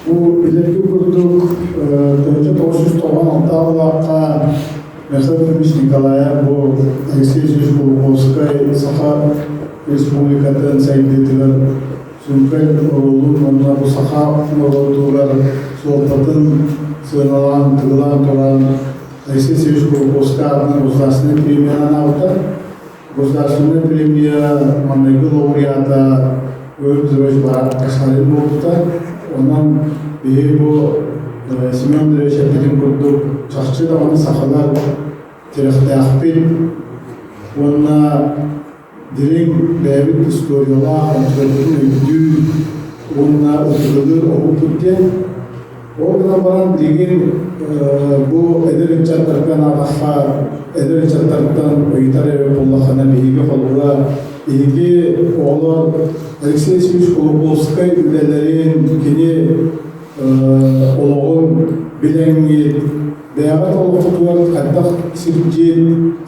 Бу билэрги курдук 1996 сыллаахха Михаил Ефимович Николаев бу Алексей Ильич Кулаковскай Саха Республикатын сайдыытыгар сүҥкэн оруолун уонна бу саха норуотугар суолтатын сыаналаан, тыгылаан туран Алексей Ильич Кулаковскай аатынан государственнай премия анаабыта. Государственнай премия маҥнайгы лауреата Өр Петрович Барат буолбута. Онон биһиги бу Семен Андреевич эппитин курдук чахчы даҕаны сахалар тирэхтээхпит уонна дириҥ бэйэбит историялаах онтукабытын өйдүүр уонна ытыгылыыр омукпут диэн. Ол гынан баран билигин бу эдэр ыччаттарга анаатахха, эдэр ыччаттартан ыйытар эрэ буоллаххына биһиги холобура биһиги оҕолор Алексей Васильевич Кулаковскай үлэлэрин, кини олоҕун билэҥҥит, бэйэҕит олоххутугар хайдах сирдьит,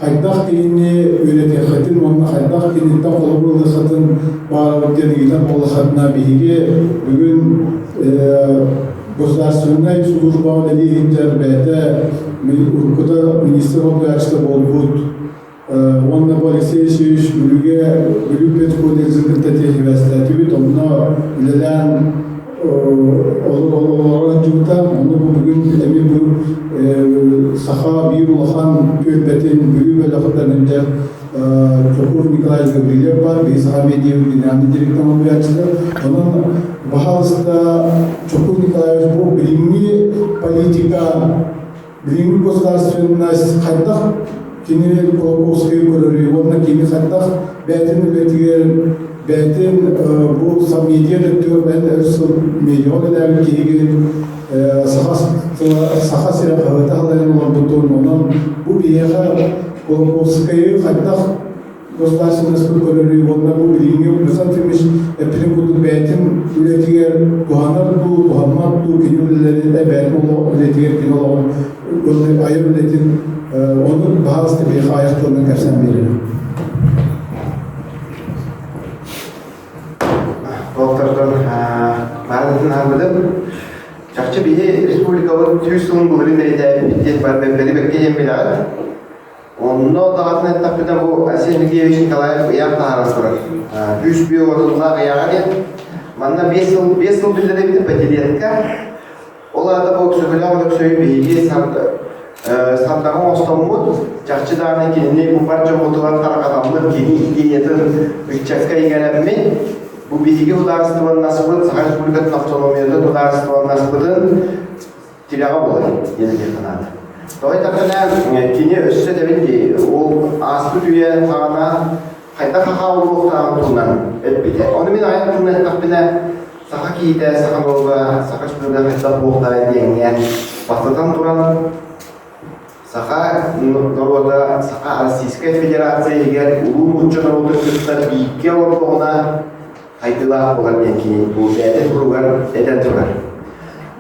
хайдах кинини үөрэтиэххитин уонна хайдах киниттэн холобур ылыаххытын баҕарабыт диэн ыйытар буоллаххытына, биһиги бүгүн государственнай службаҕа үлэлии сылдьар бэйэтэ уруккута министр солбуйааччыта буолбут уонна бу Алексей Алексеевич Бүлүүгэ Бүлүү педколледжын кытта сибээстээтибит, онно үлэлээн олорор сылдьыбыта. Онно бу бүгүн эмиэ бу саха биир улахан түөлбэтин Бүлүү бөлөҕүттэн илдьэ Чокур Николай Гаврильев баар, биһи Саха медиа генеральный директор солбуйааччыта. Онон баһаалыста Чокур Николаевич бу билиҥҥи политика, билиҥҥи государственность хайдах кини Кулаковскайы көрөрүй уонна кини хайдах бэйэтин үлэтигэр бэйэтин бу медиа өттүгэр бэйэтин өр сыл медиаҕа үлэлээбит киһигин саха саха сирэ хаһыата халайан олорбутун онон бу биһиэхэ Кулаковскайы хайдах государственностьпыт көрөрүй уонна бу билиҥҥи Руслан Ефимович эппитин курдук бэйэтин үлэтигэр туһанар дуу, туһаммат дуу кини үлэлэрин бэйэтин үлэтигэр кини олоҕун айар үлэтин ону баһаалыста биһиэхэ айах тылынан кэпсээн биэрэр. Доктортон баарытын аһарбытым. Чахчы биһи республикабыт сүүс сылын былырыын бэлиэтээбиппит диэн бар бэри бэккэ диэн билэҕит. Онно даҕатан эттэхпинэ, бу Айсен Сергеевич Николаев ыйаах таһааран турар. Күүс биоотуннаах ыйааҕа диэн. Манна 5 сыл, 5 сыл биллэрбит пятилетка. Ол аата бу Өксөкүлээх Өлөксөйү биһиги сардаҥа оҥостоммут, чахчы даҕаны кинини бу бар дьоммутугар тарҕатаммыт, кини идеятын ыччакка иҥэрэммит, бу биһиги судаарыстыбаннаспыт, Саха Республикатын автономиятын судаарыстыбаннаспытын тирэҕэ буолар диэн этиэххэ наада. Тоҕо диэтэххинэ, кини өссө этэбин дии, ол ааспыт үйэ саҕана хайдах хахаа буолуохтааҕын туһунан эппитэ. Ону мин айан туһунан эттэхпинэ, саха киһитэ, саха норуота, саха республиката хайдах буолуохтааҕын диэҥҥэ бастатан туран саха норуота Саха Российскай Федерация иһигэр улуу нуучча норуотун кытта бииргэ олордоҕуна хайдыылаах буолар диэн кини бу бэйэтин туругар этэн турар.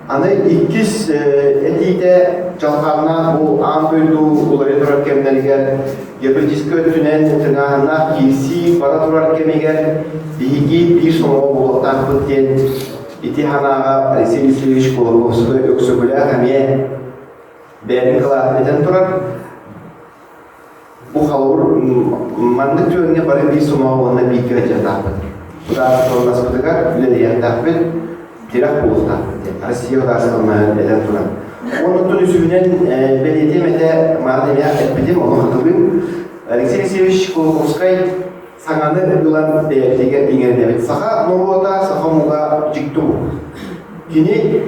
Аны иккис этиитэ дьалхааннаах бу аан дойду уларыйа турар кэмнэригэр геополитическай өттүнэн тыҥааһыннаах киирсии бара турар кэмигэр биһиги биир сомоҕо буолуохтаахпыт диэн ити санааҕа Алексей Алексеевич Кулаковскай Өксөкүлээх эмиэ бэйэтин кылаатын этэн турар. Бу холобур маннык түгэҥҥэ бары биир сомоҕо уонна бииргэ сылдьыахтаахпыт. Судаарыстыбаннаспытыгар үлэлэһиэхтээхпит, тирэх буолуохтаахпыт диэн Россия судаарыстыбаннаһын этэн туран. Оннуттан үсүһүнэн бэлиэтиэм этэ, мааны эмиэ эппитим, ону хатылыым. Алексей Алексеевич Кулаковскай саҥаны ылан бэйэбитигэр иҥэринэбит. Саха норуота, саха омуга дьикти омук. Кини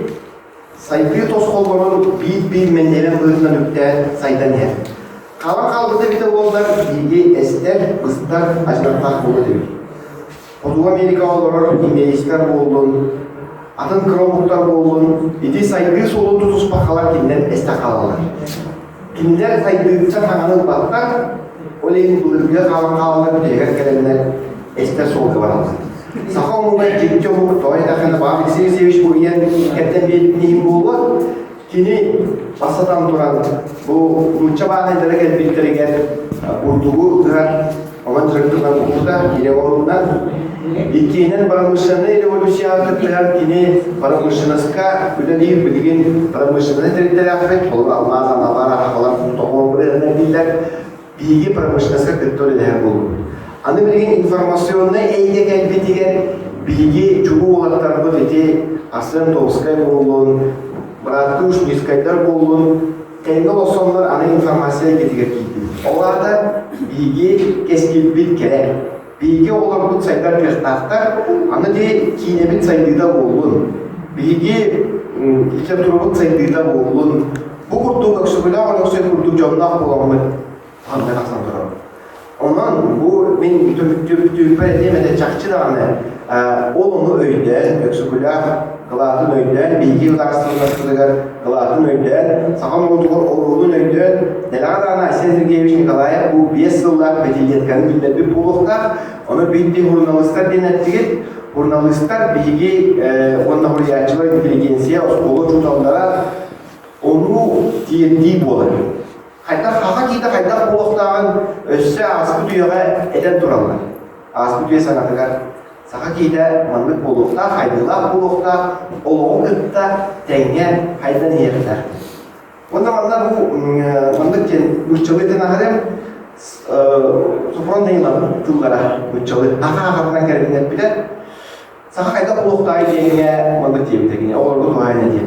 Сайдыы тосхоллорун биир-биир мэндиэмэн быһыытынан үктээн сайдан иһэр. Хаалан хаалбыт эбитэ буоллар, биһиги эстэр, быстар адьынаттаах буолуо этибит. Хотугу Америкаҕа олорор индейецтэр буоллун, атын кыра омуктар буоллун, ити сайдыы суолун тутуспаккалар кинилэр эстэ хаалаллар. Кинилэр сайдыыттан саҥаны ылбаттар, ол иһин былыргыга хаалан хаалаллар бүтэһигэр кэлэннэр эстэр суолга бараллар. Саха омуга дьикти омук, тоҕо диэтэххинэ, Павел Алексей Алексеевич бу ийэн кэрдэн биэрбитин иһин буолуо, кини бастатан туран бу нуучча баанайдара кэлбиттэригэр бурдугу ыһар. Онон дьарыктанар буолбута, киинэ оҥоруутунан. Иккиһинэн промышленнай революцияҕа кыттыһан кини промышленноска үлэлиир билигин промышленнай тэрилтэлээхпит, ол алмаас аналлаах аахалар тоҕуон бырыһынан дииллэр. Биһиги промышленноска кытта үлэлэһэр буоллубут. Аны билигин информационнай эйгэ кэлбитигэр биһиги чулуу уолаттарбыт ити Арсен Томскай буоллун, бырааттыы Ушницкайдар буоллун, тэҥҥэ олорсоннор аны информация эйгэтигэр киирдибит. Ол аата биһиги кэскилбит кэрэ. Биһиги оҕолорбут сайдар кыахтаахтар, аны ди киинэбит сайдыыта буоллун, биһиги литературабыт сайдыыта буоллун. Бу курдук Өксөкүлээх Өлөксөй курдук дьонноох буоламмыт ханна тахсан турабыт. Онон бу мин түмүктүүрбэр этиэм этэ чахчы даҕаны ол ону өйдөөн, Өксөкүлээх кылаатын өйдөөн, биһиги судаарыстыбаннаспытыгар кылаатын өйдөөн, саха норуотугар оруолун өйдөөн, дэлэҕэ даҕаны Айсен Сергеевич Николаев бу 5 сыллаах пятилетканы киллэрбит буолуохтаах. Ону биирдии суруналыыстар диэн эттигит. Суруналыыстар биһиги уонна суруйааччылар интеллигенция, оскуола учууталлара ону тиэрдии буолар. Хайдах хаха киитэ хайдах буолуохтааҕын өссө ааспыт үйэҕэ этэн тураллар. Ааспыт үйэ саҥатыгар саха киһитэ маннык буолуохтаах, хайдыылаах буолуохтаах, олоҕу кытта тэҥҥэ хайдан иһиэхтээх. Уонна манна бу маннык диэн нууччалыы диэн аһарым Софрон Данилов тыллара нууччалыы аха ахатынан кэрэтин эппитэ. Саха хайдах буолуохтааҕый диэҥҥэ маннык диэбитэ кини оҕолорго туһаайан этиэ.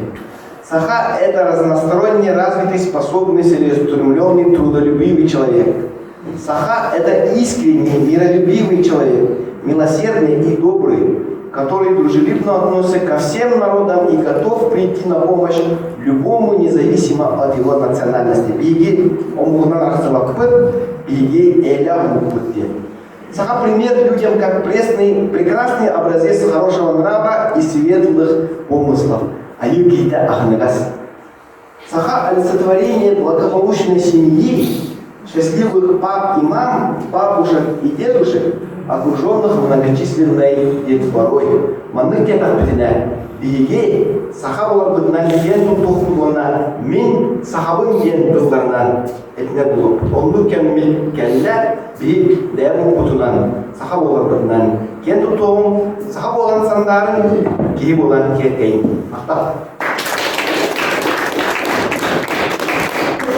Саха – это разносторонне развитый, способный, целеустремленный, трудолюбивый человек. Саха – это искренний, миролюбивый человек, милосердный и добрый, который дружелюбно относится ко всем народам и готов прийти на помощь любому независимо от его национальности. Биһиги омугунан арахсыбаппыт, биһиги элэ омукпут диэн. Саха пример людям как пресный, прекрасный образец хорошего нрава и светлых помыслов. Айыы киһитэ аһыныгас. Саха олицетворение благополучной семьи, счастливых пап и мам, бабушек и дедушек, окруженных многочисленной детворой. Маннык диэтэхпитинэ, биһиги саха буоларбытынан киэн туттуохпут уонна мин сахабын диэн тылларынан этинэр буолуохпут. Оннук кэммит кэллэ, биһи бэйэм омукпутунан, саха буоларбытынан киэн туттуоҕуҥ, саха буолан сандаарыҥ, киһи буолан киэркэйиҥ. Махтал!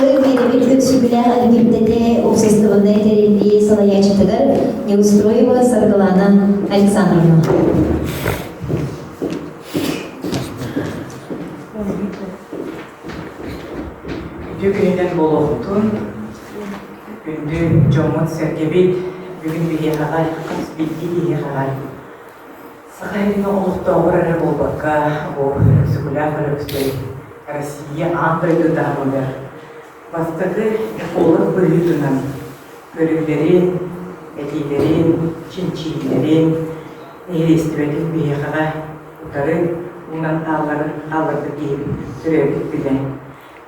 Биэрэбит Өксөкүлээх эргимтэтэ уопсастыбаннай тэриллии салайааччытыгар Неустроева Саргылана Александровна. Үтүө күнүнэн буолуохтун, күндү дьоммут-сэргэбит, бүгүн биһиэхэҕэ, хас биирдии киһиэхэҕэ Саха сирин олохтооҕор эрэ буолбакка, бу Өксөкүлээх Өлөксөй Россия аан дойду таһымыгар бастакы эколог быһыытынан көрүүлэрин, этиилэрин, чинчийиилэрин, нэһилиэстибэтин биһиэхэҕэ утары уунан хаалларбыт киһибит төрөөбүт күнэ.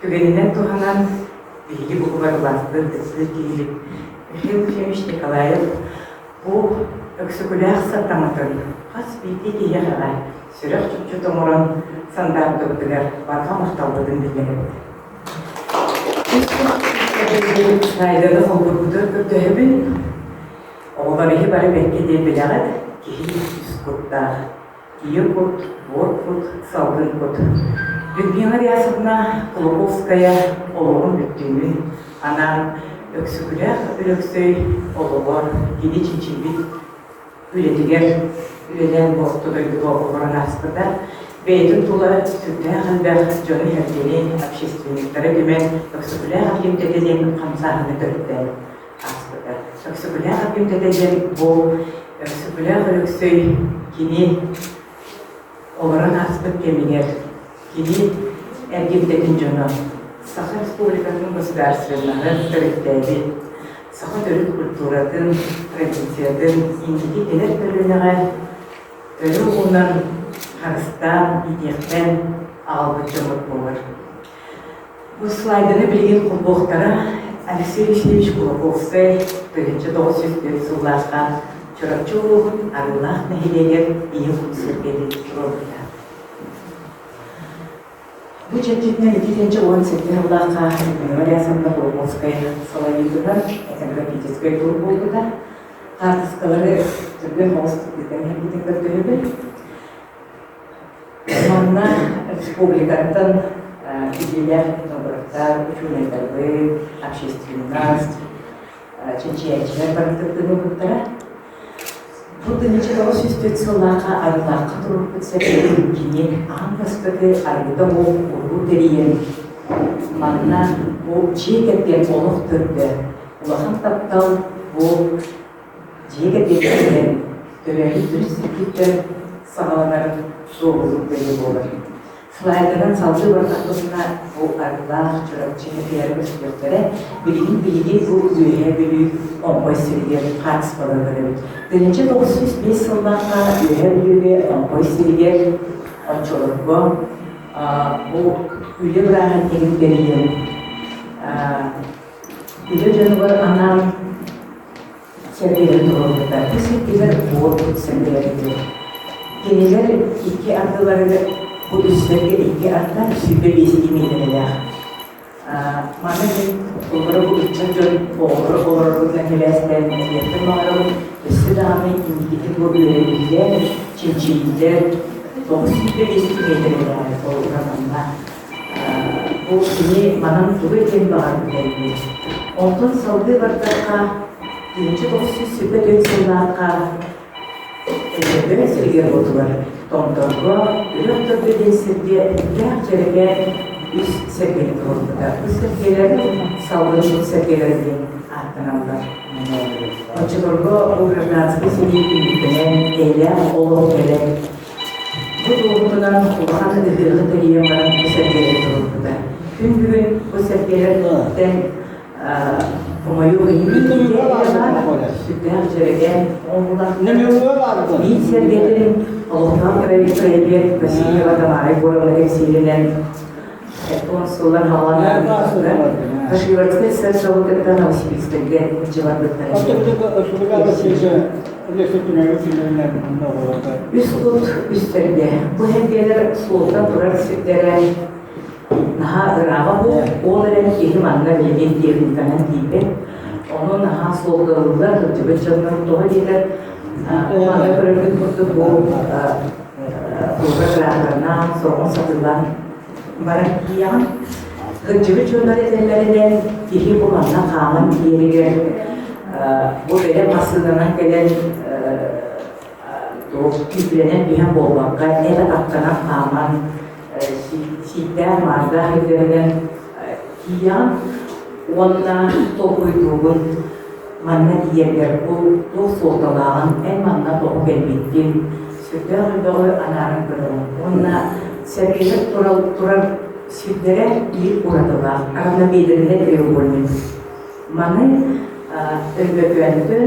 Түгэнинэн туһанан, биһиги бу кубарылаахтыыр ытыктыыр киһибит Михаил Ефимович Николаев бу Өксөкүлээх сатаммытын хас биирдии киһиэхэҕэ сүрэх чопчу оҥорон сандаардыбытыгар барҕа махталбытын биллэрэбит. Слайданы холбургутугар көрдөһөбүн. Оҕолор иһи бары бэркэ диэн билэҕит, киһи үс куттаах. Ийэ кут, буор кут, салгын кут. Людмила Рясовна Кулаковская олоҕун бүттүүнүн анаан Өксөкүлээх Өлөксөй олоҕор кини чинчийбит үлэтигэр үлэлээн бу орто дойдуга олорон ааспыта. Бэйэтин тула сүрдээх элбэх дьону-сэргэни, общественниктары түмэн Өксөкүлээх эргимтэтэ диэн хамсааһыны төрүттээн ааспыта. Өксөкүлээх эргимтэтэ диэн бу Өксөкүлээх Өлөксөй кини олорон ааспыт кэмигэр кини эргимтэтин дьоно Саха Республикатын государственноһын төрүттээбит, саха төрүт культуратын, традициятын инники кэлэр көлүөнэҕэ өрө уунан, харыстаан, иитиэхтэн аҕалбыт дьоммут буолар. Бу слайданы билигин холбуохтара Алексей Алексеевич Кулаковскай 1904 сыллаахха Чурапчы улууһун Арыылаах нэһилиэгэр Ийэ кут сэргэтин туруорбута. Бу чэрчитинэн 2017 сыллаахха Людмила Рясовна Кулаковская салайыытынан этнографическай тур буолбута. Хаартыскалары түргэн соҕустук ыытан иһэргитин көрдөһөбүн. Манна республикаттан биллиилээх этнографтар, учуонайдарбыт, общественность, чинчийээччилэр бары кыттыыны ылбыттара. Бу 1904 сыллаахха Арыылаахха турбут сэриитин кини аан бастакы арыгыта суох уруу тэрийэн, манна бу дьиэ кэргэн олох төрдө, улахан таптал бу дьиэ кэргэнтэн төрөөбүт төрүт сиргиттэн саҕаланарын суоһулуур бэлиэ буолар. Слайданан салгыы бардахпытына, бу Арыылаах, Чурапчы кэккэлэрэ көстүөхтэрэ. Билигин биһиги бу Үөһээ Бүлүү Оҥхой сиригэр хаартыскалары көрөбүт. 1905 сыллаахха Үөһээ Бүлүүгэ Оҥхой сиригэр оччолорго бу үлэ бырааһынньыгын тэрийэн үлэ дьонугар анаан сэргэлэрин туруорбуттар. Бу сирдигэр буор сэргэлэригэр. Кинилэр икки ардыларыгар бу үстэргэ икки арда 25 миэтэрэлээх. Манна мин олору бу ыччат дьон оҕолор олорорбутунан сибээстээн этиэхпин баҕарабын. Өссө даҕаны инникитин бу үөрэниллэр, чинчийиллэр 925 миэтэрэлээх холобура манна Бу кини манан тугу этиэн баҕарбытай диэн. Онтон салгыы бардахха, 1924 сыллаахха Өймөкөөн сиригэр-уотугар Томторго, Үрэх Төрдө диэн сиргэ элбэх дьэрэкээн үс сэргэни туруорбута. Бу сэргэлэр салгын сэргэлэрэ диэн ааттаналлар. Оччолорго бу гражданскай сэрии түмүктэнэн, эйэлээх олох кэлэн, Бу туоһутунан улахан ыһыаҕы тэрийэн баран бу сэргэлэри туруорбута. Күн бүгүн бу сэргэлэртэн хомойуох иһин сүрдээх дьэрэкээн оҥоһуулаах. Биир сэргэтин олохтоох краевед Васильева Тамара Егоровна кэпсииринэн Консуллар хаалан Кашиворскай ССО кытта Новосибирскайга илдьэ барбыттара. Үс кут үстэргэ. Бу сэргэлэр суолтан турар сирдэрэ наһаа ырааҕа буол, ол эрэн киһи манна билигин техниканан тиийбэт. Ону наһаа суолталыыллар, кырдьыбыт дьоннор тоҕо диэтэр, манна көрөргүт курдук бу туга кыраатарнаан, сороҕун сатыылаан баран тиийэҕин. Кырдьыбыт дьоннор этэллэринэн, киһи бу манна хааман тиийэригэр бу бэйэ массыынанан кэлэн туох күүплэнэн түһэн буолбакка, эт атахтанан хааман, сииктээх маардаах илдэринэн тиийэҕин уонна толкуйдуугун манна тиийэргэр бу туох суолталааҕын, эн манна тоҕо кэлбиккин сүрдээх элбэҕи анааран көрөҕүн уонна сэргэлэр турар, турар сирдэрэ биир уратылаах равнобедренный треугольник. Маны Өймөкөөнтөн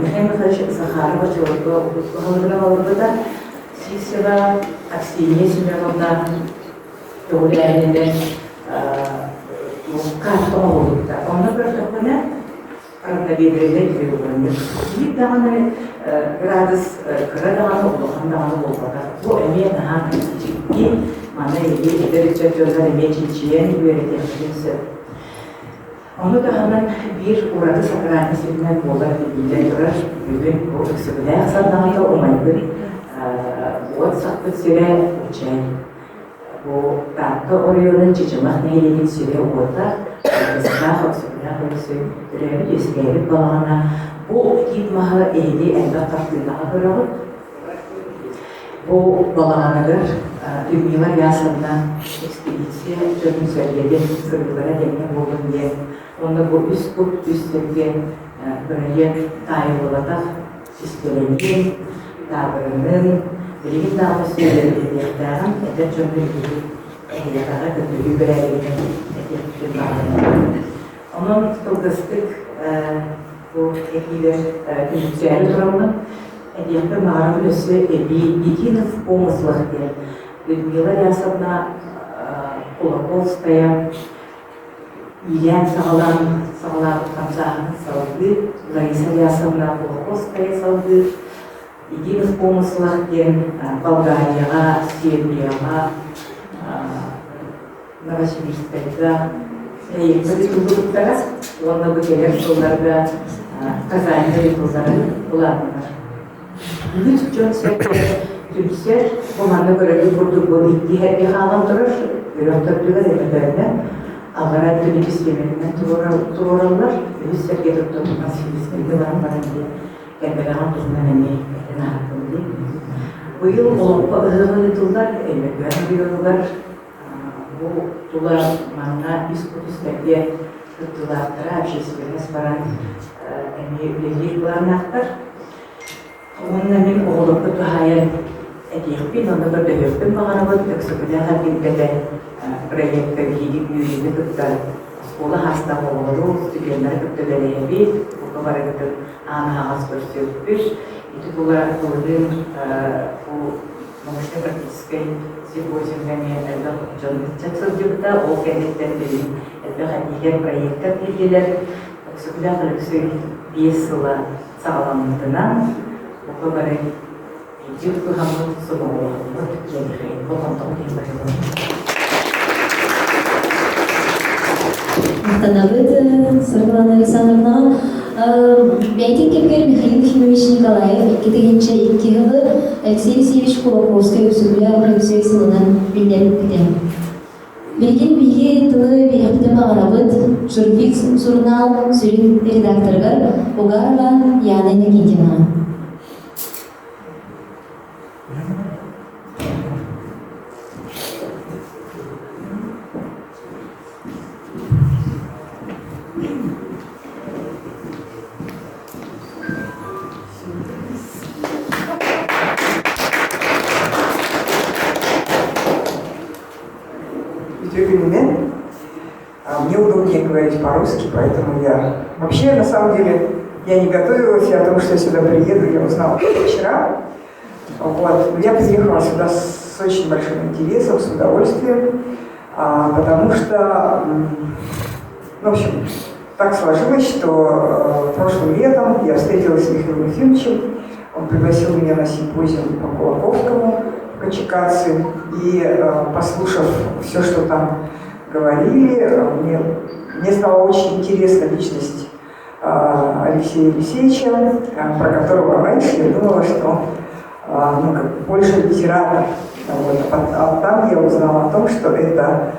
Михаил Михайлович Захаров оччолорго баһылыгынан олорбута. Сивцева Аксинья Семеновна көҕүлээһининэн карта оҥоһуллубута. Онно көрдөхпүнэ равнобедренный треугольник. Биир даҕаны градус кыра даҕаны, улахан даҕаны буолбатах. Бу эмиэ наһаа дьикти. Маны эһиги эдэр ыччат дьоннор эмиэ чинчийэн үөрэтиэххитин сөп. Ону таһынан биир ураты сакральнай сиринэн буолар биллэн турар бүгүн бу Өксөкүлээх сардаҥата умайбыт уот сахпыт сирэ Учай. Бу Таатта оройуонун Чычымах нэһилиэгин сирэ-уота Алгыстаах Өксөкүлээх Өлөксөй төрөөбүт-үөскээбит балаҕана бу тиит маһы эһиги элбэх хартыынаҕа көрөҕүт. Бу балаҕаныгар Людмила Ясовна экспедиция дьонун-сэргэтин сырыылара тэҥҥэ буоллун диэн уонна бу үс кут үс сиргэ бырайыак таайыллыбатах систэлэниин, таабырынын, билигин даҕаны сүөрэрдиэхтээҕин эдэр дьоҥҥо биһиги эһиэхэҕэ көрдөрүү бэрээдэгинэн этиэхпитин баҕарабын. Онон кылгастык бу этиилэр түмүктээри тураммын, этиэхпин баҕарабын өссө эбии Единых в помыслах диэн Людмила Ясовна Кулаковская Иилээн-саҕалаан саҕалаабыт хамсааһынын салгыы Лариса Ясовна Кулаковская салгыы Единых помыслах диэн Болгарияҕа, Сербияҕа, Новосибирскайга ыйытыллыбыттара уонна бу кэлэр сылларга Казаньга ыытыллара былааннанар. Үгүс дьон-сэргэ түмсэр, бу манна көрөргүт курдук бу икки хаалан турар, үрэх төрдүгэр Өймөкөөҥҥө аллараа өттүн систиэмэтинэн туруораллар, үһүс сэргэ туттан Сибирскэйгэ баран баран диэн кэлбэтэҕин туһунан эмиэ этэн аһардым дии. Быйыл Олоҥхо ыһыаҕа ыытыллар Өймөкөөн оройуонугар бу тула манна үс кутус сэргэ кыттыылаахтара общественность баран эмиэ үлэлиир былааннаахтар. Уонна мин оҕолорго туһаайан этиэхпин, онно көрдөһүөхпүн баҕарабын Өксөкүлээх эргимтэтэ проекка биһиги үөрүүнү кытта оскуола саастаах оҕолору, студеннары кытта үлэлэһэбит, бука барыгытын аан аһаҕас көрсүөхпүт. Ити тула былырыын бу научно-практическай симпозиумҥа эмиэ элбэх дьон ыччат сылдьыбыта. Ол кэнниттэн билигин элбэх этиилэр, проектар киирдилэр. Өксөкүлээх Өлөксөй 5 сыла саҕаламмытынан бука бары биирдии тутуһаммыт, сомоҕолоһоммут Михаил болҕомтоҕун иһин Махтанабыт Саргылана Александровнаҕа. Бэйэтин кэмигэр Михаил Ефимович Николаев 2002 сылы Алексей Алексеевич Кулаковскай Өксөкүлээх Өлөксөй сылынан биллэрбитэ. Билигин биһиги тылы биһиэхпитин баҕарабыт Журфикс сурунаал сүрүн редакторыгар Угарова Яна Никитина. Үтүө күнүнэн. Мне удобнее говорить по-русски, поэтому я... Вообще, на самом деле, я не готовилась, я о том, что я сюда приеду, я узнала вчера. Вот. Я приехала сюда с очень большим интересом, с удовольствием, потому что, ну, в общем, так сложилось, что прошлым летом я встретилась с Михаилом Ефимовичем, он пригласил меня на симпозиум по Кулаковскому в Качикаце, и послушав все, что там говорили, мне стала очень интересна личность Алексея Алексеевича, про которого раньше я думала, что он ну, как больше литератор. Вот. А там я узнала о том, что это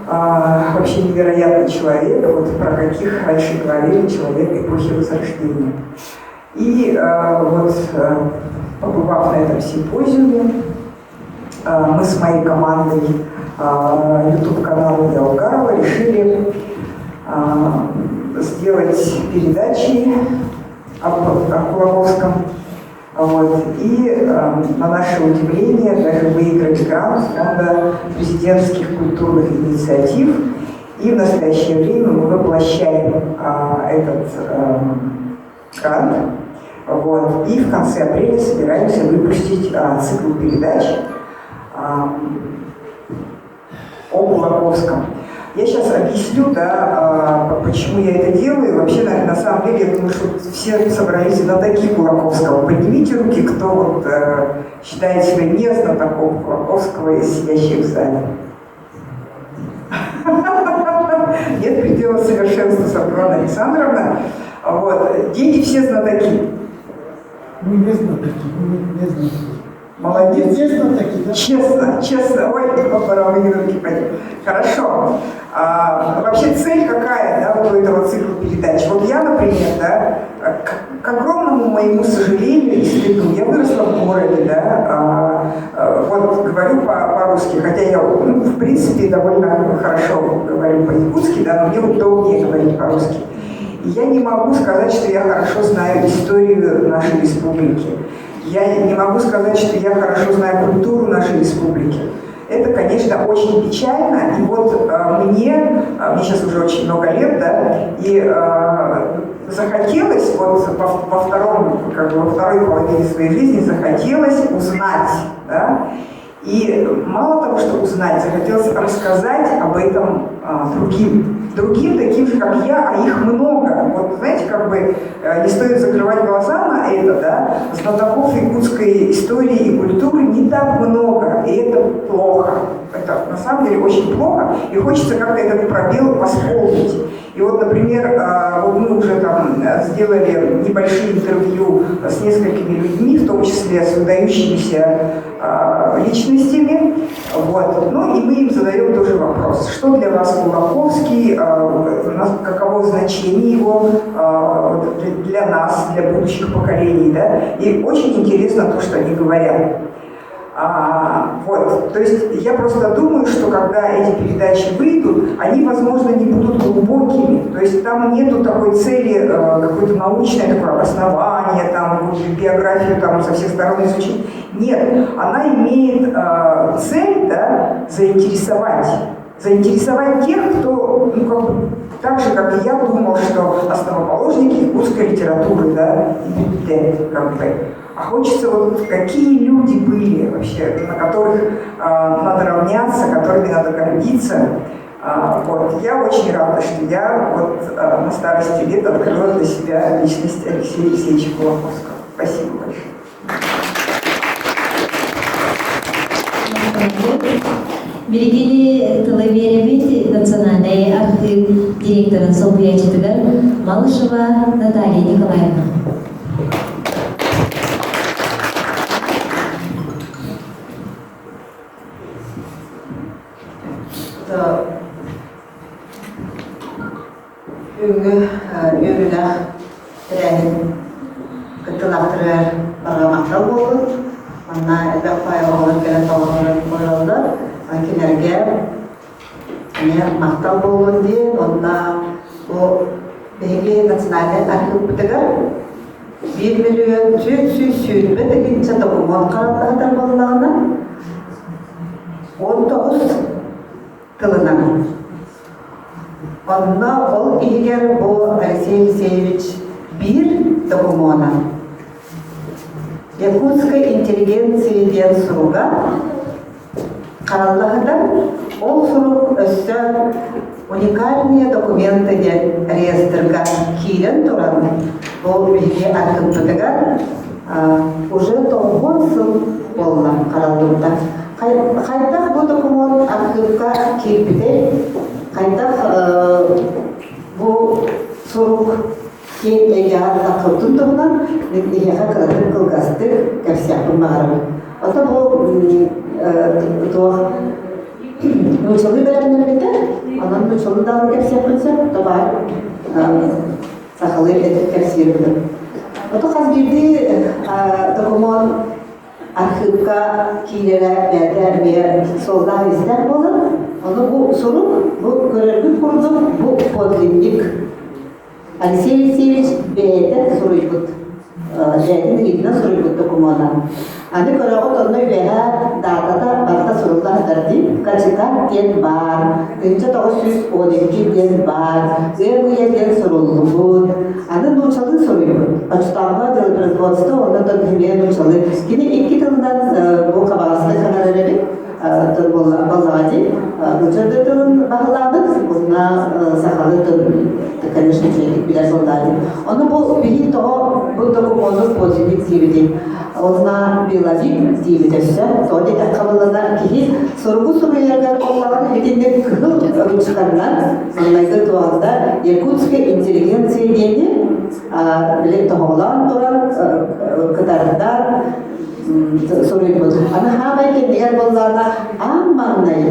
вообще невероятный человек, вот про каких раньше говорили, человек эпохи Возрождения. И вот, побывав на этом симпозиуме, мы с моей командой YouTube-канала Я Угарова решили сделать передачи о Кулаковском. Вот. И, на наше удивление, даже выиграть грант Фонда президентских культурных инициатив. И в настоящее время мы воплощаем этот грант. Вот. И в конце апреля собираемся выпустить цикл передач о Кулаковском. Я сейчас объясню, да, почему я это делаю. Вообще, на самом деле, я думаю, что все собрались знатоки Кулаковского. Поднимите руки, кто вот, считает себя не знатоком Кулаковского из сидящих в зале. Нет предела совершенства, Саргылана Александровна. Вот. Дети все знатоки. Мы не знатоки, мы не знатоки. Молодец. Честно таки, да? Честно, честно. Ой, пора мне руки поднять. Хорошо. Вообще цель какая, да, вот у этого цикла передач? Вот я, например, да, к огромному моему сожалению и стыду, я выросла в городе, да, вот говорю по-русски, хотя я, ну, в принципе, довольно хорошо говорю по-якутски, да, но мне удобнее говорить по-русски. И я не могу сказать, что я хорошо знаю историю нашей республики. Я не могу сказать, что я хорошо знаю культуру нашей республики. Это, конечно, очень печально. И вот мне сейчас уже очень много лет, да, и захотелось, вот во втором, как бы во второй половине своей жизни захотелось узнать, да, и мало того, что узнать, захотелось рассказать об этом другим. Другим, таким же, как я, а их много. Вот, знаете, как бы не стоит закрывать глаза на это, да, знатоков якутской истории и культуры не так много, и это плохо. Это на самом самом деле очень плохо, и хочется как-то этот пробел восполнить. И вот, например, вот мы уже там сделали небольшие интервью с несколькими людьми, в том числе с выдающимися личностями. Вот. Ну и мы им задаем тоже вопрос, что для вас Кулаковский, каково значение его для нас, для будущих поколений. Да? И очень интересно то, что они говорят. Вот, то есть я просто думаю, что когда эти передачи выйдут, они, возможно, не будут глубокими. То есть там нету такой цели, какое-то научное такое обоснование, там, биографию там, со всех сторон изучить. Нет, она имеет цель, да, заинтересовать. Заинтересовать тех, кто, ну, как бы, так же, как и я думал, что основоположники якутской литературы, да, и как бы. А хочется вот какие люди были вообще, на которых надо равняться, которыми надо гордиться. Вот. Я очень рада, что я вот, на старости лет открыла для себя личность Алексея Алексеевича Кулаковского. Спасибо большое. Билигини тылы биэрэбит национальнай архыып директорын солбуйааччытыгар Малышева Наталья Николаевна. Бүгүҥҥү үөрүүлээх тэрээһин кыттыылаахтарыгар барҕа махтал буоллун. Манна элбэх баай оҕолор кэлэн толорон олороллор. Кинилэргэ эмиэ махтал буоллун диэн уонна бу биһиги национальнай архыыппытыгар 1 420 тыһыынча докумуон хараллаһытар буоллаҕына, 19 тылынан. Онно ол иһигэр бу Алексей Алексеевич биир докумуона Якутской интеллигенции диэн суруга хараллаһыта. Ол сурук өссө уникальные документы диэн реестрга киирэн туран, бу биһиги архыыппытыгар уже тоҕус сыл буолла хараллыбыта. Хайдах бу докумуон архыыпка киирбитэй? Хайдах бу сурук киэҥ эйгэҕэ таххыбытын туһунан мин эһиэхэ кыратык кылгастык кэпсиэхпин баҕарабын. Ото бу туох нууччалыы бэлэмнэммитэ, онон нууччалыы даҕаны кэпсиэхпин сөп, то баар сахалыы этик кэпсиирбин. Ото хас биирдии докумуон архыыпка киирэрэ бэйэтэ эмиэ суоллаах-иистээх буолар. Ону бу сурук, бу көрөргүт курдук, бу подлинник. Алексей Алексеевич бэйэтэ суруйбут, бэйэтин илиитинэн суруйбут докумуона. Аны көрөҕүт онно үөһэ даатата барыта сурулла сытар дии. Качикат диэн баар, 1912 диэн баар, ыам ыйа диэн суруллубут. Аны нууччалыы суруйбут. Оччотооҕу делопроизводство уонна эмиэ нууччалыы. Кини икки тылынан бу Хабаровскай саҥарар эбит. Баллаҕа дии. Нуучча тылын баһылаабыт, уонна сахалыы тыл, конечно, үчүгэйдик билэр солдат. Ону бу биһи тоҕо бу докумуону подлинник диибитий. Онна беловик диибит өссө. Тоҕо диэтэххэ буоллана киһи суругу суруйарыгар буоллаҕына итинник кыһыл ручканнан маҥнайгы туоҕунда якутская интеллигенция диэни били тоһоҕолоон туран кытардан суруйбут. Аны хаамай кэннигэр буоллаҕына аан маҥнай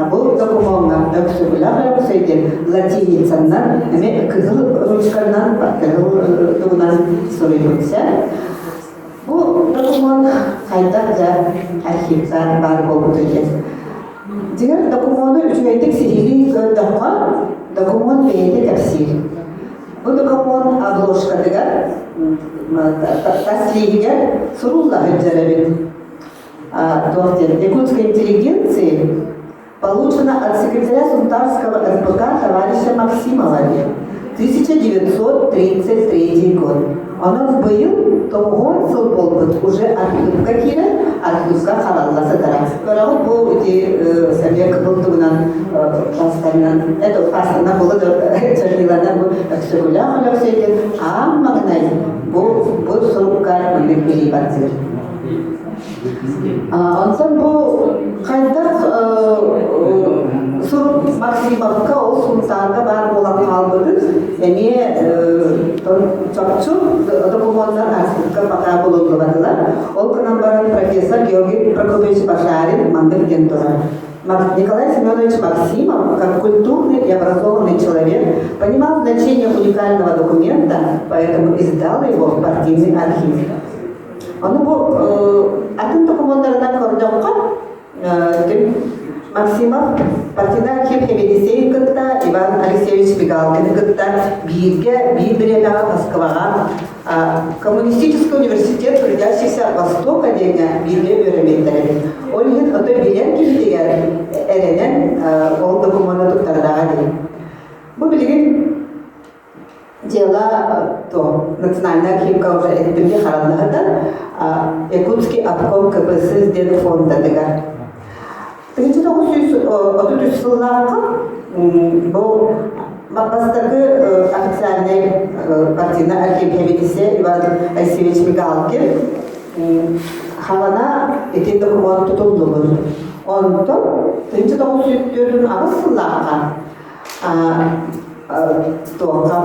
бу докумуоҥҥа Өксөкүлээх Өлөксөй диэн латиницаннан эмиэ кыһыл ручканан кыһыл тугунан суруйбут. Бу докумуон хайдах да архивка баар буолбута диэн. Дьиҥэр докумуону үчүгэйдик сиһилии көрдөххө, докумуон бэйэтэ кэпсиир. Бу докумуон обложкатыгар тас лииһигэр сурулла сылдьар эбит. Туох диэн Якутской интеллигенции получено от секретаря Сунтарского РПК товарища Максимова 1933 год. Онон быйыл тоҕуһуон сыл буолбут уже архивка киирэн архивка харалла сытара. Көрөҕүт бу ити эмиэ кыһыл тугунан пастанан это пастанан була черниланан бу Өксөкүлээх Өлөксөй диэн аан маҥнай бу бу сурукка маннык билии баттыыр. Онтон бу хайдах Максимовка ол Сунтаарга баар буолан хаалбытын эмиэ чопчу докумуоннар архивка пока булуллубатылар. Ол гынан баран профессор Георгий Прокопьевич Башарин маннык диэн турар. Николай Семенович Максимов, как культурный и образованный человек, понимал значение уникального документа, поэтому издал его в партийный архив. Ону бу атын докумуоннарынан көрдөххө, Максимов партийнай архив Хемедисейин кытта Иван Алексеевич Мигалкины кытта бииргэ биир бириэмэҕэ Москваҕа Коммунистический университет трудящихся Востока диэҥҥэ бииргэ үөрэммиттэр эбит. Ол иһин ото билэр киһитигэр эрэнэн ол докумуону туттардаҕа дии. Бу билигин Дела то национальная архивка уже эттимди хараннаһытар Якутский обком КПСС диэн фондатыгар. 1933 сыллаахха бу бастакы официальный партийный архив сэбиэдиссэйэ Иван Алексеевич Мигалкин хаҕана ити докумуон тутуллубут. Онтон 1948 сыллаахха туохха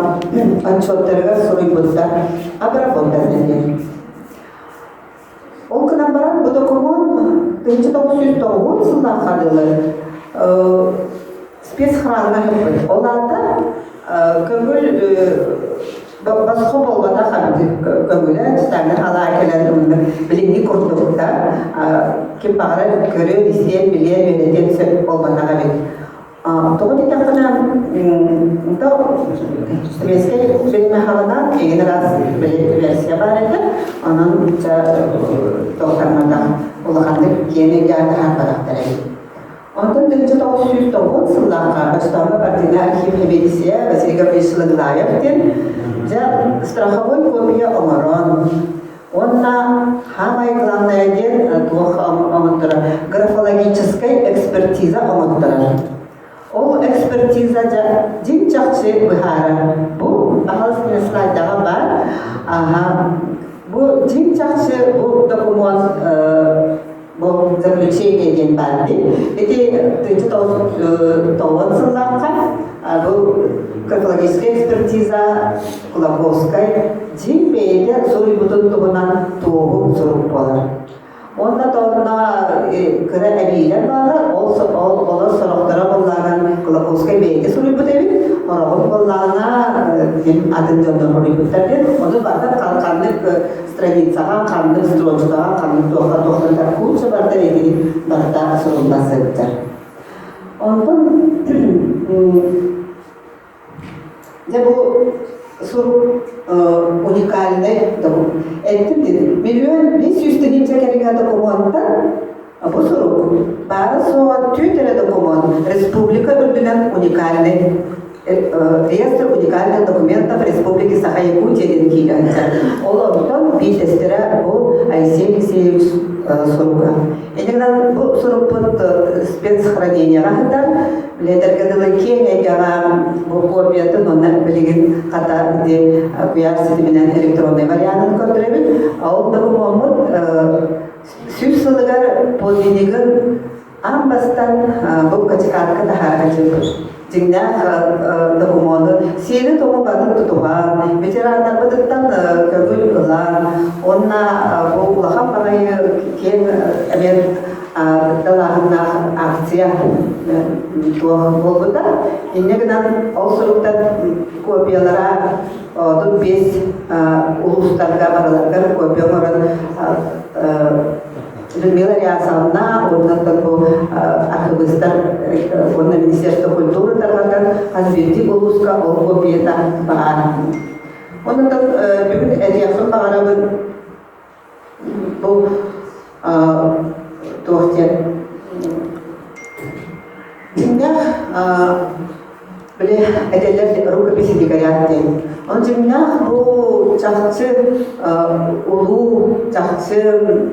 отчеттарыгар суруйбуттар обработан диэн. Ол гынан баран бу докумуон 1909 сыллаахха дылы спецхранҥа ыппыт. Ол аата көҥүл босхо буолбатах көҥүлэ читальнай алаа кэлэн ылыннык билиҥҥи курдукта ким баҕарар көрүөн, истиэн, билиэн, үөрэтиэн сөп буолбатах эбит. Тоҕо диэтэххинэ, советскай бириэмэҕэ киин ыраас версия баар этэ, онон тоҕо улаханнык киэн өйдөөн таһаарбатахтар эбит. Онтон 1990 сыллаахха Очтооҕу партийнай архив сэбиэдиссэйэ Василий Гаврилович Лаглаев диэн дьэ страховой копия оҥорон уонна саамай главное диэн туох оҥотторор графологическай экспертиза оҥотторор. Ол экспертиза дьиҥ чахчы быһаарар. Бу аһал слайдаҕа баар. Аха. Бу дьиҥ чахчы бу докумуон бу заключение диэн баар дии. Ити 1990 сыллаахха бу графологическая экспертиза Кулаковскай дьиҥ бэйэтэ суруйбутун туһунан туоһу сурук буолар. Уонна тонна кыра эбиилэр бааллар, ол олор сорохторо буоллаҕына Кулаковскай бэйэтэ суруйбут эбит, ороҕун буоллаҕына ким атын дьоннор суруйбуттар диэн, ону барыта ханнык страницаҕа, ханнык строчкаҕа, ханнык туохха туохтан куча барыта этини барыта сурулла сылдьар. Онтон дьэ бу сурук уникальнай документ. Эттим дедим, 1 500 000 кэриҥэ докумуонтан бу сурук баара-суоҕа түөрт эрэ докумуон республика үрдүнэн уникальный реестр уникальных документов Республики Саха-Якутия диэн киирэн Ол онтон биирдэстэрэ бу Айсен Алексеевич суруга. Иннинэн бу сурукпут спецхранениеҕа сытар. Билэтэргэ дылы киэҥ эйгэҕэ бу копиятын уонна билигин хата ити куйаар ситиминэн электроннай варианын көрдөрөбүт. Ол докумуоммут 100 сылыгар подлиннигын Аан бастаан бу качекатка таһаарга дьылбыт. Дьиҥнээх докумуону сиэри-туому барын тутуһан, ветераннарбытыттан көҥүл ылан, уонна бу улахан баҕайы киэҥ эмиэ далааһыннаах акция туох буолбута. Инньэ гынан ол суруктан копиялара 35 улуустарга барыларыгар копия оҥорон Людмила Рясовна уонна бу архивистар уонна Министерство культуры тарҕатан хас биирдии улууска ол копията баар. Онон бүгүн этиэхпин баҕарабын бу туох диэн дьиҥнээх Били этэллэр рукопись дикарят диэн. Ол дьиҥнээх бу чахчы улуу чахчы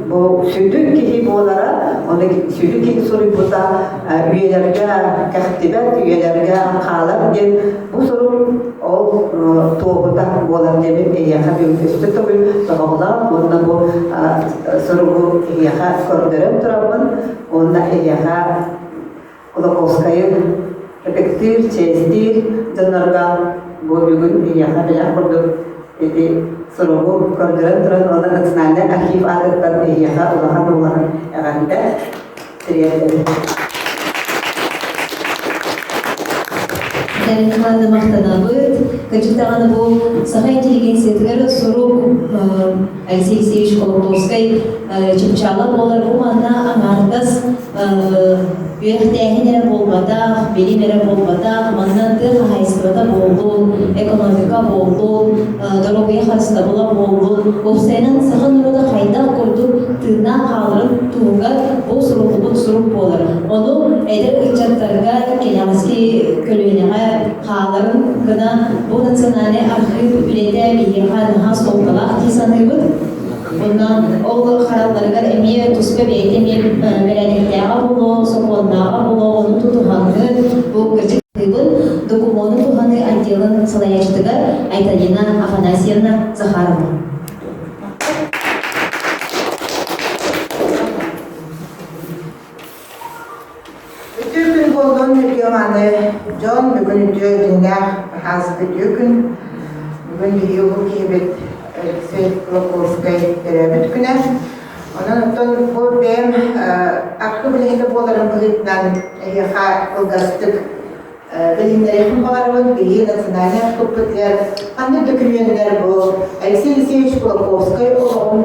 бу сүдү киһи буолара, оны сүдү киһи суруйбута үйэлэргэ кэхтибэт, үйэлэргэ хаалар диэн бу сурук ол туоһута буолар диэбин эйиэхэ бүгүн өстө төгүл тоһоҕолоон уонна бу суругу эйиэхэ көрдөрөн тураммын уонна эйиэхэ Кулаковскайы. ытыктыыр, чиэстиир дьоннорго бу бүгүн эйиэхэ бэлэх курдук ити суругу көрдөрөн туран уонна национальнай архив аатыттан эйиэхэ улахан улахан эҕэрдэ тириэрдэбин. Дарина махтанабыт. Кырдьык даҕаны бу саха интеллигенциятыгар сурук Алексей Алексеевич Колокольскай чыпчаала буолар. Бу манна аҥаардас үөрэхтээһин эрэ буолбатах, билим эрэ буолбатах, манна тыа хаһаайыстыбата буоллун, экономика буоллун, доруобуйа харыстабыла буоллун, уопсайынан саха норуота хайдах курдук тыыннаах хааларын туһугар бу суруллубут сурук буолар. Ону эдэр ыччаттарга кэнэҕэски көлүөнэҕэ хааларын гына бу национальнай архыып үлэтэ биһиэхэ наһаа суолталаах дии саныыбыт. Онно ол харалларыгар эмиэ туспа бэйэтэ эмиэ бэрээдэктээҕэ буолуо, сокуоннааҕа буолуо, ону тутуһаҥҥыт бу кырдьык докумуону туһаныы отделын салайааччытыгар Айталина Афанасьевна Захарова. Үтүө күн буоллун, үтүө мааны дьон, бүгүн үтүө күннээх хаасык үтүө күн. Бүгүн биһиги улуу киһибит Алексей Кулаковскай төрөөбүт күнэ. Онон оттон бу бэйэм архыып үлэһитэ буоларым быһыытынан эһиэхэ кылгастык билиһиннэриэхпин баҕарабын. Биһиги национальнай архыыппытыгар ханнык дөкүмүөннэр бу Алексей Алексеевич Кулаковскай олоҕун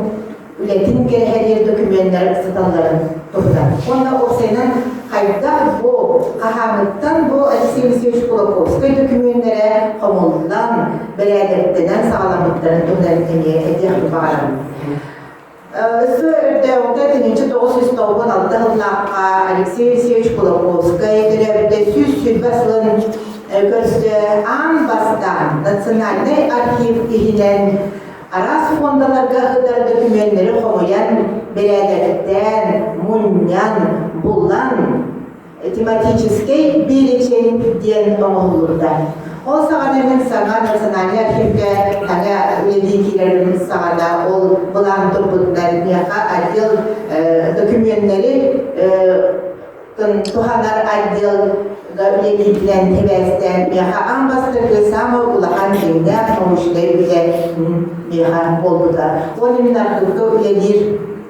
үлэтин кэрэһэлиир докумуоннар сыталларын туһунан. Уонна уопсайынан хайдах бу хаһааҥҥыттан бу Алексей Алексеевич Кулаковскай докумуоннара хомуллан, бэрээдэктэнэн саҕаламмыттарын туһунан эмиэ этиэхпин баҕарабын. Өссө өрдөөҕүтэ 1996 сыллаахха Алексей Алексеевич Кулаковскай төрөөбүтэ 120 сылын көрсө аан бастаан Национальнай архив иһинэн Араас фондаларга ытар дөкүмүөннэри хомуйан, бэрээдэктээн, мунньан, булан, тематическэй перечень диэн оҥоһуллубута. Ол саҕана мин саҥа национальнай архивка саҥа үлэлии киирэрим саҕана ол былаан турбутунан миэхэ отдел докумүөннэри туһанар отделга үлэлииринэн сибээстээн миэхэ аан бастакы саамай улахан дьиҥнээх научнай үлэ миэхэ буолбута. Уонна мин архыыпка үлэлиир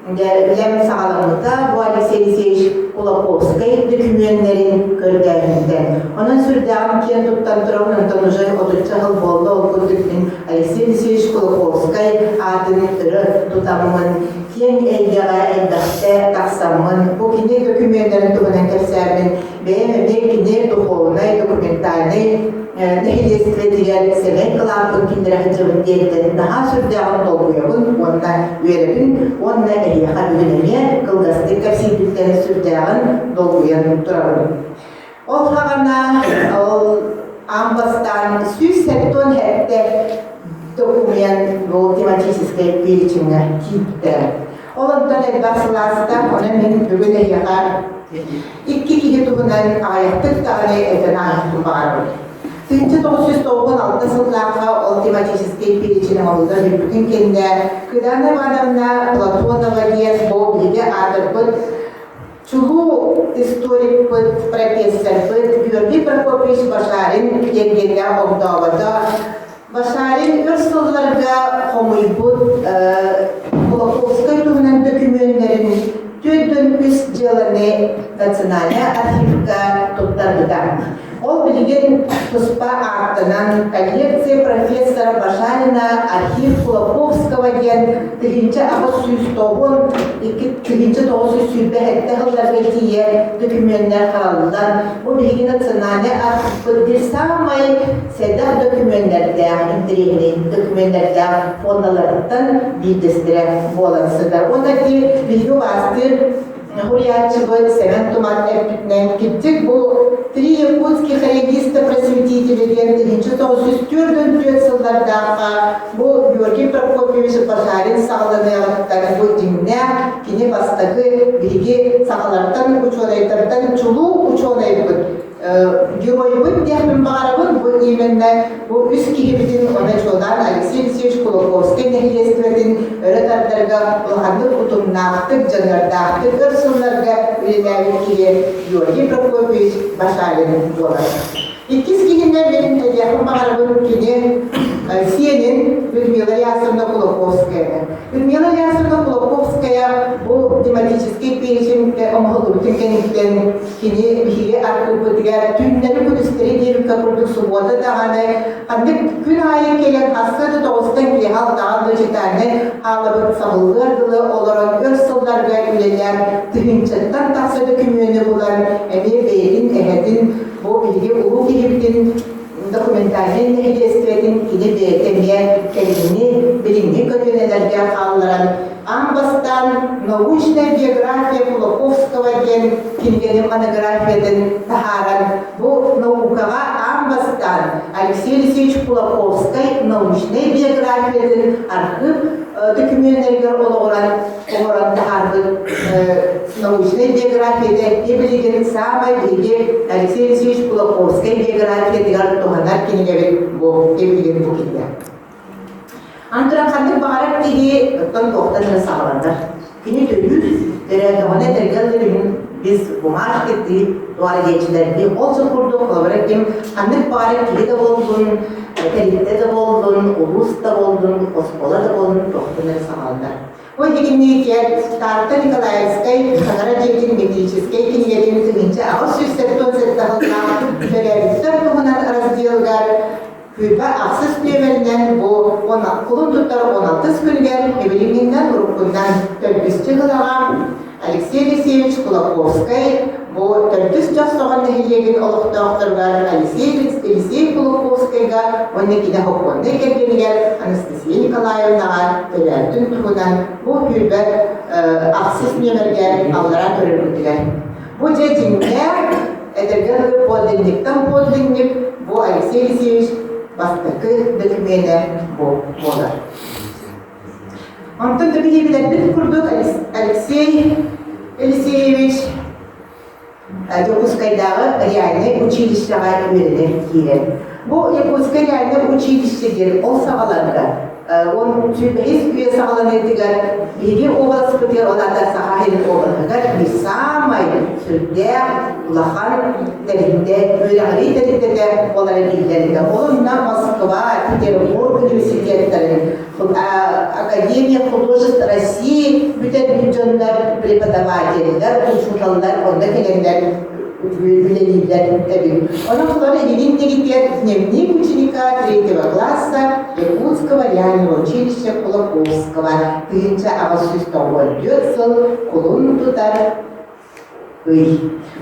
үлэм саҕаламмыта бу Алексей Алексеевич Кулаковскай дөкүмүөннэрин көрдөөһүнтэн. Онон сүрдээҕин киэн туттан турабын, онтон уже отучча сыл буолла ол курдук мин Алексей Алексеевич Кулаковскай аатын өрө тутаммын киэҥ эйгэҕэ элбэхтэ тахсаммын, бу кини дөкүмүөннэрин туһунан кэпсээммин, бэйэм эмиэ кини духовнай, документальнай нэһилиэстибэтигэр сэмэй кылааппын киллэрэ сылдьабын диэнтэн наһаа сүрдээҕин долгуйабын уонна үөрэбин уонна эһиэхэ бүгүн эмиэ кылгастык кэпсиирбиттэн сүрдээҕин долгуйан турабын. Ол саҕана ол аан бастаан 177 документ бу тематическай перечеҥҥэ киирбиттэрэ. Ол онтон элбэх сылааста, онон мин бүгүн эһиэхэ икки киһи туһунан аҕыйахтык даҕаны этэн ааһыахпын баҕарабын. 1996 сыллаахха ол тематическай перечень оҥоһуллан бүппүтүн кэннэ Кыдана Ивановна Платонова диэн бу биһиги аатырбыт Чулуу историкпыт, профессорбыт Георгий Прокопьевич Башарин диэн огдообото. Башарин өр сылларга хомуйбут Кулаковскай туһунан дөкүмүөннэрин 43 дьыаланы Национальнай архивка туттарбыта. Ол билигин туспа ааттанан коллекция профессора Башарина архив Кулаковского диэн 1890 1997 сылларга тиийэ дөкүмүөннэр хараллан, бу биһиги национальнай архивпыт биир саамай сэдэх дөкүмүөннэрдээх, интэриэһинэй дөкүмүөннэрдээх фондаларыттан биирдэстэрэ буолан сытар. Уонна ити биһиги убаастыыр Суруйааччыбыт Сэмэн Тумат эппитинэн, кирдик бу «Три якутских реагиста-просветителя» диэн 1944 сыллардаахха бу Георгий Прокопьевич Башарин саҕаланыаҕыттан бу дьиҥнээх кини бастакы биһиги сахалартан учуонайдартан чулуу учуонайбыт, геройбут диэхпин баҕарабын. Бу именно бу үс киһибитин онно чуолаан Алексей Алексеевич Кулаковскай нэһилиэстибэтин өрө тардарга улаханнык утумнаахтык, дьаныардаахтык өр сылларга үлэлээбит киһи Георгий Прокопьевич Башарин буолар. Иккис киһинэн мин этиэхпин баҕарабын кини сиэнин Людмила Ясовна Кулаковская. Людмила Ясовна Кулаковская бу тематический перечень оҥоһуллубутун кэнниттэн кини биһиги архыыппытыгар түүннэри-күнүстэри диэбиккэ курдук субуота даҕаны ханнык күн аайы кэлэн сарсыарда тоҕустан киэһэ алтаҕа дылы читальнай хаалабыт сабыллыар дылы олорон өр сылларга үлэлээн тыһыынчаттан тахса дөкүмүөнү булан эмиэ бэйэтин эһэтин бу биһиги улуу киһибитин документальнай нэһилиэстибэтин кини бэйэтэ эмиэ кэлиҥҥи билиҥҥи көлүөнэлэргэ хаалларан Аан бастаан «Научная биография Кулаковского» диэн кинигэни монографиятын таһааран, бу наукаҕа аан бастаан Алексей Алексеевич Кулаковскай научнай биографиятын архыып дөкүмүөннэригэр олоҕуран оҥорон таһаарбыт научнай биографията билигин саамай биһиги Алексей Алексеевич Кулаковскай биографиятыгар туһанар кинигэбит бу билигин бу кинигэ. Антон ханнык баҕарар киһи оттон туохтан эрэ саҕаланар. Кини төрүүр, төрөөтөҕүнэ этэргэ дылы без бумажки ты туора диэччилэрдии ол сыл курдук холобура ким ханнык баҕарар киһи да буоллун, тэрилтэ да буоллун, улуус да буоллун, оскуола да буоллун туохтан эрэ саҕаланар. Бу иһигинниитигэр Таатта Николаевскай Таҥара дьиэтин метрическэй кинигэтин 1877 сыллаах төрөөбүттэр туһунан разделыгар Күүпэ ахсыс нүөмэринэн бу кулун тутар он алтыс күнүгэр эбилиҥҥиннэн уруккуннан төрдүс дьыһылаҕа Алексей Алексеевич Кулаковскай бу төрдүс Дьохсоҕон нэһилиэгин олохтоохторугар Алексей Елисей Кулаковскайга уонна кини сокуоннай кэргэнигэр Анастасия Николаевнаҕа төрөөбүтүн туһунан бу күүпэ ахсыс нүөмэргэ аллараа көрөргүтүгэр. Бу дьэ дьиҥнээх Этэргэ дылы подлинниктан подлинник бу Алексей Алексеевич бастакы докумена бу буолар. Онтон да билэрбит курдук Алексей Елисеевич Дьокуускайдааҕы реальнай училищеҕа үөрэнэ киирэр. Бу Якутскай реальнай училище диэн ол саҕаларга Он сүүрбэһис үйэ саҕаланыытыгар биһиги уобаласпытыгар, ол аата Саха сирин уобалаһыгар биир саамай сүрдээх улахан тэрилтэ, үөрэҕирии тэрилтэтэ буолара биллэр этэ. Ол онно Москва, Петербург университеттарын, Академия художеств России бүтэрбит дьоннор, преподавателлэр, учууталлар онно кэлэннэр үлэлииллэр эбит. Онон олор илин дэгитигэр дневник ученика третьего класса Якутского реального училища Кулаковского 1894 сыл кулун тутар ый.